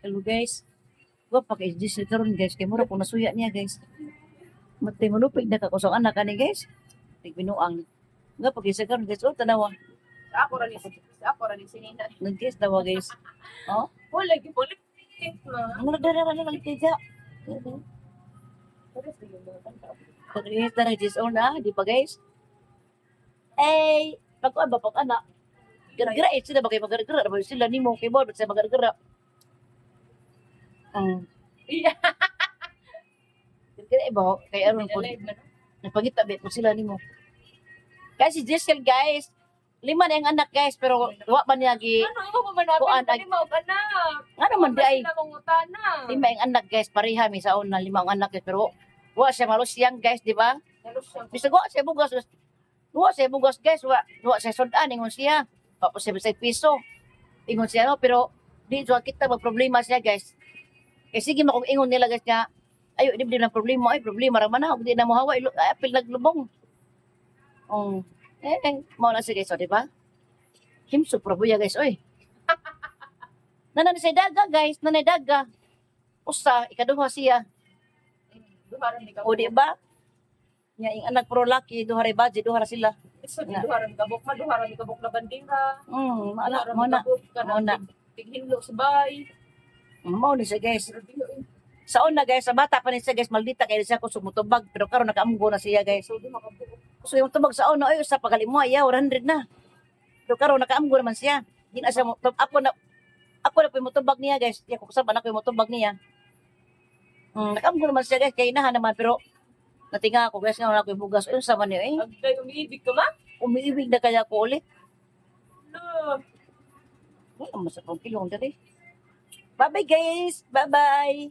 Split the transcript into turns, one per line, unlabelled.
Hello, guys. Wa pa kay Jis karon, guys, kay mura ko nasuya niya, guys. Matay mo lupig na kakusang anak ani, guys. Tigbinuang. Nga pa kay sa karon, guys, oh, tanawa.
Sa ako ra ni sinina.
Nag guys dawa, guys. Oh,
Wala gi politik na.
ang dara dara dara kay ja. Pag dara Jis on na, di pa, guys? Eh, pag ba pag anak. Gara-gara eh, sila ba kay magaragara ba sila nimo kay mo sa magaragara.
Iya.
Gara ba kay aron po nagpangita ba po sila nimo. Guys, si Giselle, guys, lima na yung anak, guys, pero wa man niya gi
Ano imo pa man
Kuan,
natin lima og anak.
Nga naman di ay
Sila mangutana.
lima yung anak, guys, pareha mi sa una, lima ang anak, guys, pero wa siya malusyang, guys, di ba? Bisag wa siya bugas, wa siya bugas, guys, wa siya sudan ingon siya. Tapos siya bisag piso. Ingon siya no, pero di so kita magproblema siya, guys. Kay sige makong ingon nila, guys, nga ayo di di na problema ay problema ra man na di na mo hawa ay, apil naglubong. Oh. Eh, eh mao na siya, guys, oh, di ba? Himso probuya, guys, oy. Nanan siya daga, guys, nanay daga. Usa, ikaduha siya.
Duha ra ni ka.
O di ba? Nya ing anak pro laki duha ra budget, duha ra sila.
So, duha ra ni kabuk, ma duha ra ni kabuk na bandera.
Maala
Duha ra
mo
ni
na.
kabuk
Mo na.
kanang tighinlo sa bay.
Mao ni siya, guys. Sa una, guys, sa bata pa ni siya, guys, maldita kay siya ko sumutubag pero karon nakaamgo na siya, guys.
So duha ka buok.
So yung tubag sa una ay sa pagali mo ay 100 na. Pero karon nakaamgo naman siya. Di na siya mo ako na po yung mutubag niya, guys. Di ako kasama na ko yung mutubag niya. Nakaamgo naman siya, guys, kay inahan naman pero natinga ako, guys, nga wala ko yung bugas. Ayun sama niya eh.
Agday umiibig ka ma?
Umiibig na kaya ko ulit.
No.
Wala mo sa pang kilong dali. Bye-bye, guys. Bye-bye.